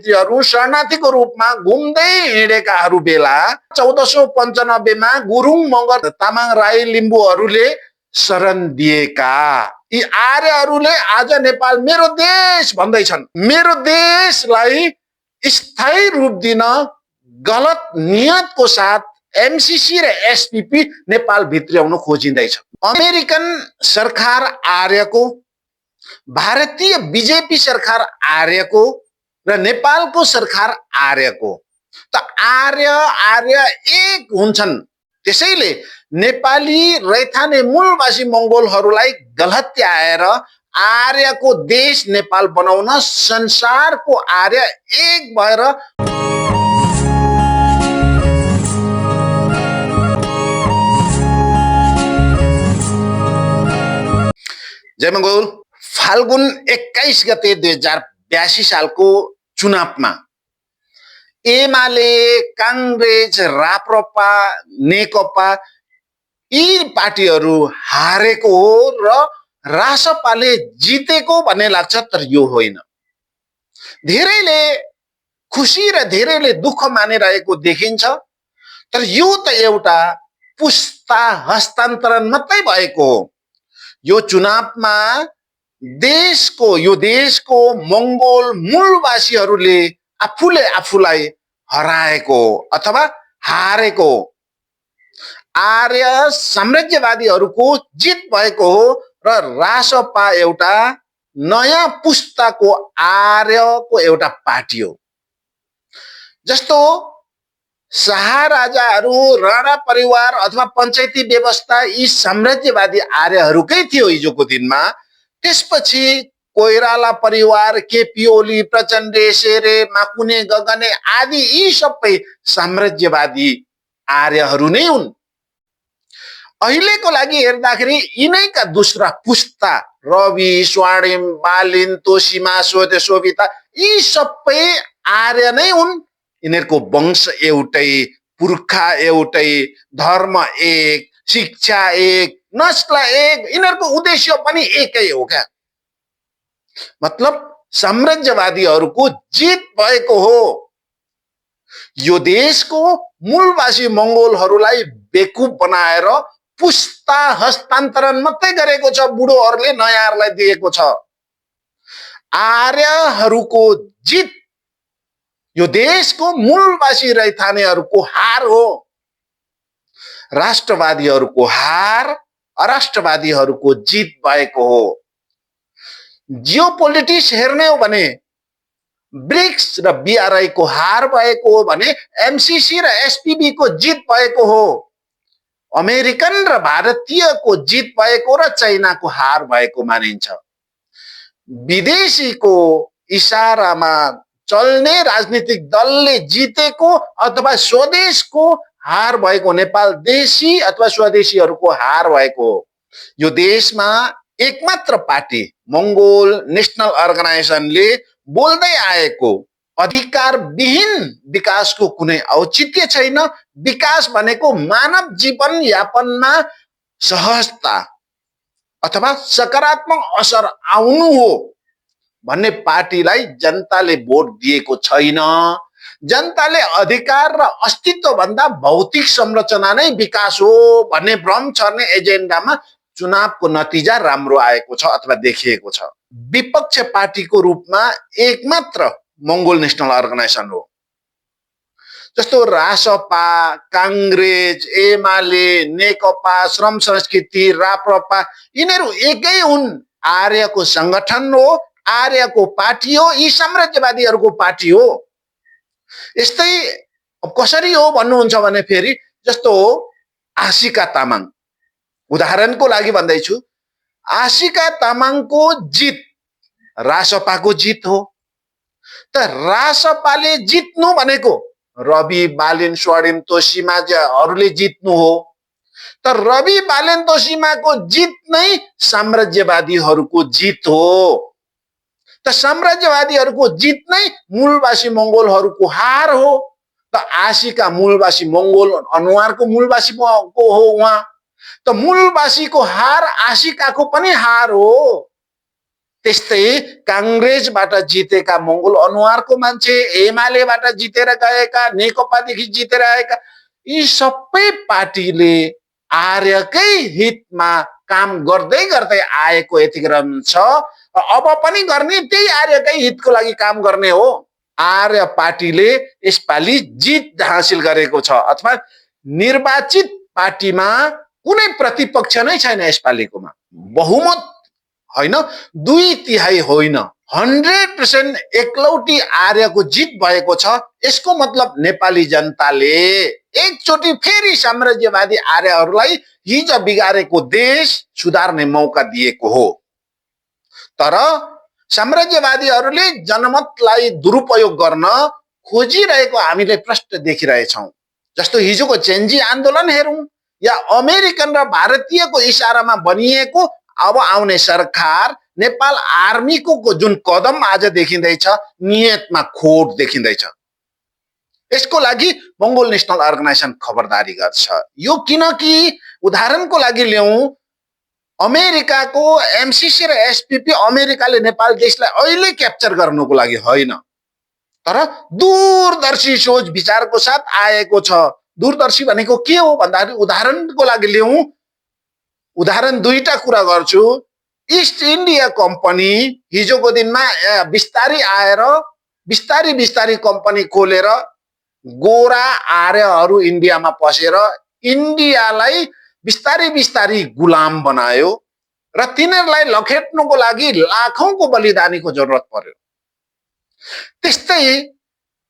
शरणार्थीको रूपमा घुम्दै हिँडेकाहरू बेला 1495 मा गुरुङ मगर तामाङ राई लिम्बूहरूले शरण दिएका यी आर्यहरूले आज नेपाल मेरो देश भन्दैछन्। मेरो देशलाई स्थायी रूप दिन गलत नियतको साथ एमसीसी र एसपीपी नेपाल भित्र्याउन खोजिँदैछ। अमेरिकन सरकार आर्यको, भारतीय बीजेपी सरकार आर्यको र नेपालको सरकार आर्यको, त आर्य एक हुन्छन्। त्यसैले नेपाली रैथाने मूलवासी मंगोलहरूलाई गलत्याएर आर्यको देश नेपाल बनाउन संसारको आर्य एक भएर जय मंगोल। फाल्गुन 21 गते 2082 सालको चुनावमा एमाले, कांग्रेस, राप्रपा, नेकपा यी पार्टीहरू हारेको हो र रासपाले जितेको भन्ने लाग्छ, तर यो होइन। धेरैले खुसी र धेरैले दुःख मानिरहेको देखिन्छ, तर यो त एउटा पुस्ता हस्तान्तरण मात्रै भएको हो। यो चुनावमा यो देशको मंगोल मूलवासीहरूले आफूले आफूलाई हराएको अथवा हारेको, आर्य साम्राज्यवादीहरूको जित भएको हो र रासपा एउटा नयाँ पुस्ताको आर्यको एउटा पार्टी हो। जस्तो शाह राजाहरू, राणा परिवार अथवा पञ्चायती व्यवस्था यी साम्राज्यवादी आर्यहरूकै थियो हिजोको दिनमा। त्यसपछि कोइराला परिवार, केपी ओली, प्रचण्डे, शेरे, माकुने, गगने आदि यी सबै साम्राज्यवादी आर्यहरू नै हुन्। अहिलेको लागि हेर्दाखेरि यिनैका दोस्रा पुस्ता रवि, स्वर्णिम, बालिन, तोशिमा, सोभिता यी सबै आर्य नै हुन्। यिनीहरूको वंश एउटै, पुर्खा एउटै, धर्म एक, शिक्षा एक, नस्ल एक, यिनीहरूको उद्देश्य पनि एकै हो क्या। मतलब साम्राज्यवादीहरूको जित भएको हो। यो देशको मूलवासी मंगोलहरूलाई बेकुफ बनाएर पुस्ता हस्तान्तरण मात्रै गरेको छ, बुढोहरूले नयाँहरूलाई दिएको छ। आर्यहरूको जित यो देशको मूलवासी रैथानेहरूको हार हो। राष्ट्रवादीहरूको हार, अराष्ट्रवादीहरूको जित भएको हो। जियो पोलिटिक्स हेर्ने हो भने ब्रिक्स र बीआरआई को हार भएको हो भने एमसीसी र एसपीबी को जित भएको हो। अमेरिकन र भारतीय को जित भएको र चाइना को हार भएको मानिन्छ। विदेशीको इशारामा चल्ने राजनीतिक दलले जितेको अथवा स्वदेशको हार भएको, नेपाल देशी अथवा स्वदेशीहरूको हार भएको हो। यो देशमा एकमात्र पार्टी मंगोल नेशनल अर्गनाइजेसनले बोल्दै आएको अधिकार विहीन विकासको कुनै औचित्य छैन। विकास भनेको मानव जीवन यापनमा सहजता अथवा सकारात्मक असर आउनु हो भन्ने पार्टीलाई जनताले भोट दिएको छैन। जनताले अधिकार र अस्तित्व भन्दा भौतिक संरचना नै विकास हो भन्ने भ्रम छर्ने एजेन्डामा चुनावको नतिजा राम्रो आएको छ अथवा देखिएको छ। विपक्ष पार्टीको रूपमा एकमात्र मंगोल नेशनल अर्गनाइजेसन हो। जस्तो रासपा, कांग्रेस, एमाले, नेकपा, श्रम संस्कृति, राप्रपा यिनीहरू एकै हुन्। आर्यको संगठन हो, आर्यको पार्टी हो, यी साम्राज्यवादीहरूको पार्टी हो। यस्तै कसरी हो भन्नुहुन्छ भने फेरि जस्तो आशिका तामाङ, उदाहरणको लागि भन्दैछु, आशिका तामाङको जित रासपाको जित हो। त रासपाले जित्नु भनेको रवि, बालिन, स्वर्णिम, तोशिमाहरूले जित्नु हो। तर रवि, बालिन, तोशिमाको जित नै साम्राज्यवादीहरूको जित हो। त साम्राज्यवादीहरूको जित नै मूलवासी मंगोलहरूको हार हो। त आशिका मूलवासी मंगोल अनुहारको मूलवासी को हो उहाँ। त मूलवासीको हार आशिकाको पनि हार हो। त्यस्तै काङ्ग्रेसबाट जितेका मङ्गोल अनुहारको मान्छे, एमालेबाट जितेर गएका, नेकपादेखि जितेर आएका, यी सबै पार्टीले आर्यकै हितमा काम गर्दै गर्दै आएको यतिक्रम छ। अब पनि गर्ने त्यही आर्यकै हितको लागि काम गर्ने हो। आर्य पार्टीले यसपालि जित हासिल गरेको छ, अथवा निर्वाचित पार्टीमा कुनै प्रतिपक्ष नै छैन यसपालिकोमा। बहुमत होइन, 2/3 होइन, 100% एकलौटी आर्यको जित भएको छ। यसको मतलब नेपाली जनताले एकचोटि फेरि साम्राज्यवादी आर्यहरूलाई हिजो बिगारेको देश सुधार्ने मौका दिएको हो। तर साम्राज्यवादीहरूले जनमतलाई दुरुपयोग गर्न खोजिरहेको हामीले प्रष्ट देखिरहेछौँ। जस्तो हिजोको चेन्जी आन्दोलन हेरौँ, या अमेरिकन र भारतीयको इसारामा बनिएको अब आउने सरकार, नेपाल आर्मीको जुन कदम आज देखिँदैछ, नियतमा खोट देखिँदैछ। यसको लागि मङ्गोल नेसनल अर्गनाइजेसन खबरदारी गर्छ। यो किनकि उदाहरणको लागि ल्याउँ, अमेरिकाको एमसिसी र एसपिपी अमेरिकाले नेपाल देशलाई अहिले क्याप्चर गर्नुको लागि होइन, तर दूरदर्शी सोच विचारको साथ आएको छ। दूरदर्शी भनेको के हो भन्दाखेरि, उदाहरणको लागि ल्याउँ, उदाहरण दुईटा कुरा गर्छु। इस्ट इन्डिया कम्पनी हिजोको दिनमा बिस्तारी आएर बिस्तारी कम्पनी खोलेर गोरा आर्यहरू इन्डियामा पसेर इन्डियालाई बिस्तारी गुलाम बनायो र तिनीहरूलाई लखेट्नुको लागि लाखौंको बलिदानीको जरुरत पर्यो। त्यस्तै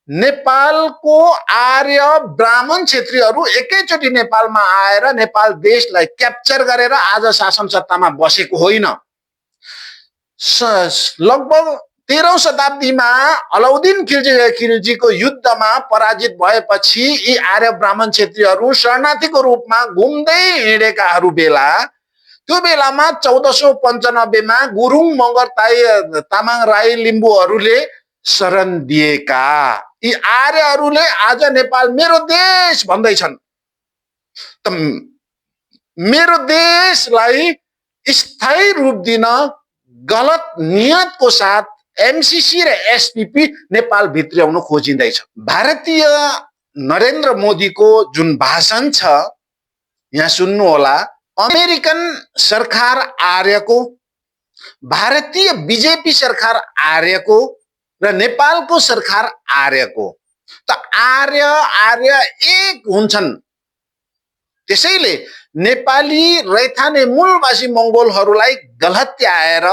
नेपालको आर्य ब्राह्मण क्षेत्रीहरू एकैचोटि नेपालमा आएर नेपाल देशलाई क्याप्चर गरेर आज शासन सत्तामा बसेको होइन। लगभग 13औं शताब्दीमा अलाउद्दिन खिलजीको युद्धमा पराजित भएपछि यी आर्य ब्राह्मण क्षेत्रीहरू शरणार्थीको रूपमा घुम्दै हिँडेकाहरू बेला, त्यो बेलामा 1495 मा गुरुङ मगर तामाङ राई लिम्बूहरूले शरण दिएका यी आर्यहरूले आज नेपाल मेरो देश भन्दैछन्। त मेरो देशलाई स्थायी रूप दिन गलत नियतको साथ एमसिसी र एसपिपी नेपाल भित्र्याउन खोजिँदैछ। भारतीय नरेन्द्र मोदीको जुन भाषण छ, यहाँ सुन्नु होला, अमेरिकन सरकार आर्यको, भारतीय बीजेपी सरकार आर्यको र नेपालको सरकार आर्यको। त आर्य एक हुन्छन्। त्यसैले नेपाली रैथाने मूलवासी मङ्गोलहरूलाई गलत्याएर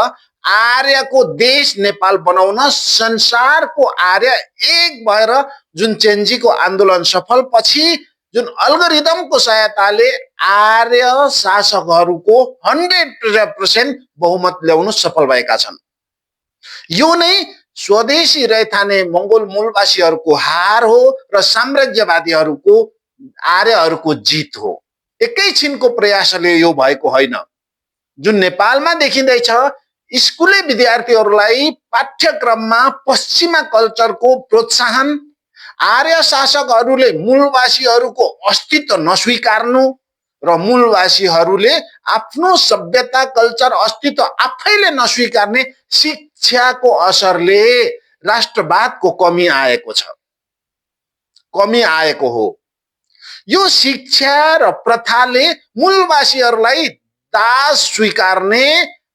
आर्यको देश नेपाल बनाउन संसारको आर्य एक भएर जुन चेन्जीको आन्दोलन सफल पछि जुन अल्गोरिदमको सहायताले आर्य शासकहरूको 100% बहुमत ल्याउन सफल भएका छन्। यो नै स्वदेशी रैथाने मङ्गोल मूलवासीहरूको हार हो र साम्राज्यवादीहरूको आर्यहरूको जित हो। एकैछिनको प्रयासले यो भएको होइन। जुन नेपालमा देखिँदैछ, स्कुले विद्यार्थीहरूलाई पाठ्यक्रममा पश्चिमा कल्चरको प्रोत्साहन, आर्य शासकहरूले मूलवासीहरूको अस्तित्व नस्वीकार्नु र मूलवासीहरूले आफ्नो सभ्यता, कल्चर, अस्तित्व आफैले नस्वीकार्ने शिक्षाको असरले राष्ट्रवादको कमी आएको छ, कमी आएको हो। यो शिक्षा र प्रथाले मूलवासीहरूलाई दास स्वीकार्ने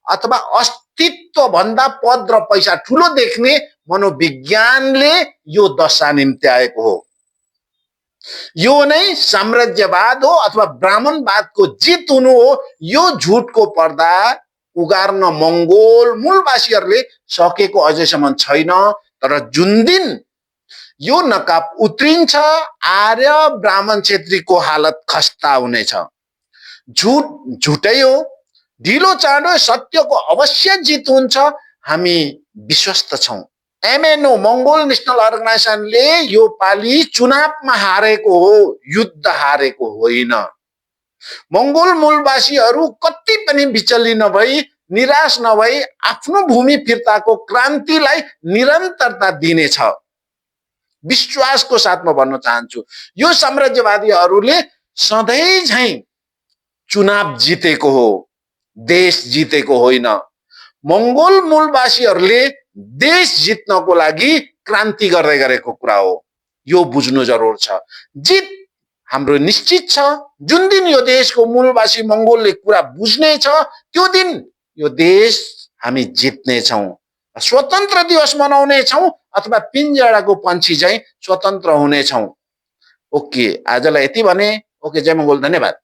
अथवा अस्तित्व भन्दा पद र पैसा ठुलो देख्ने मनोविज्ञानले यो दशा निम्त्याएको हो। यो नै साम्राज्यवाद हो अथवा ब्राह्मणवादको जित हुनु हो। यो झुटको पर्दा उगार्न मङ्गोल मूलवासीहरूले सकेको अझैसम्म छैन। तर जुन दिन यो नकाब उत्रिन्छ, आर्य ब्राह्मण क्षेत्रीको हालत खस्ता हुनेछ। झुट झुटै हो, ढिलो चाँडो सत्यको अवश्य जित हुन्छ, हामी विश्वस्त छौं। एमएनओ मङ्गोल नेसनल अर्गनाइजेसनले यो पालि चुनावमा हारेको हो, युद्ध हारेको होइन। मङ्गोल मूलवासीहरू कति पनि विचलित नभई, निराश नभई आफ्नो भूमि फिर्ताको क्रान्तिलाई निरन्तरता दिनेछ। विश्वासको साथमा भन्न चाहन्छु, यो साम्राज्यवादीहरूले सधैँ झैं चुनाव जितेको हो, देश जितेको होइन। मंगोल मूलवासीहरूले देश जित्नको लागि क्रान्ति गर्दै गरेको कुरा हो। यो बुझ्नु जरुर छ। जित हाम्रो निश्चित छ। जुन दिन यो देशको मूलवासी मंगोलले कुरा बुझ्ने छ त्यो दिन यो देश हामी जित्ने छौं। स्वतन्त्र दिवस मनाउने छौं अथवा पिञ्जडाको पन्छी चाहिँ स्वतन्त्र हुने छौं। ओके, आजलाई यति भने। ओके, जय मंगोल, धन्यवाद।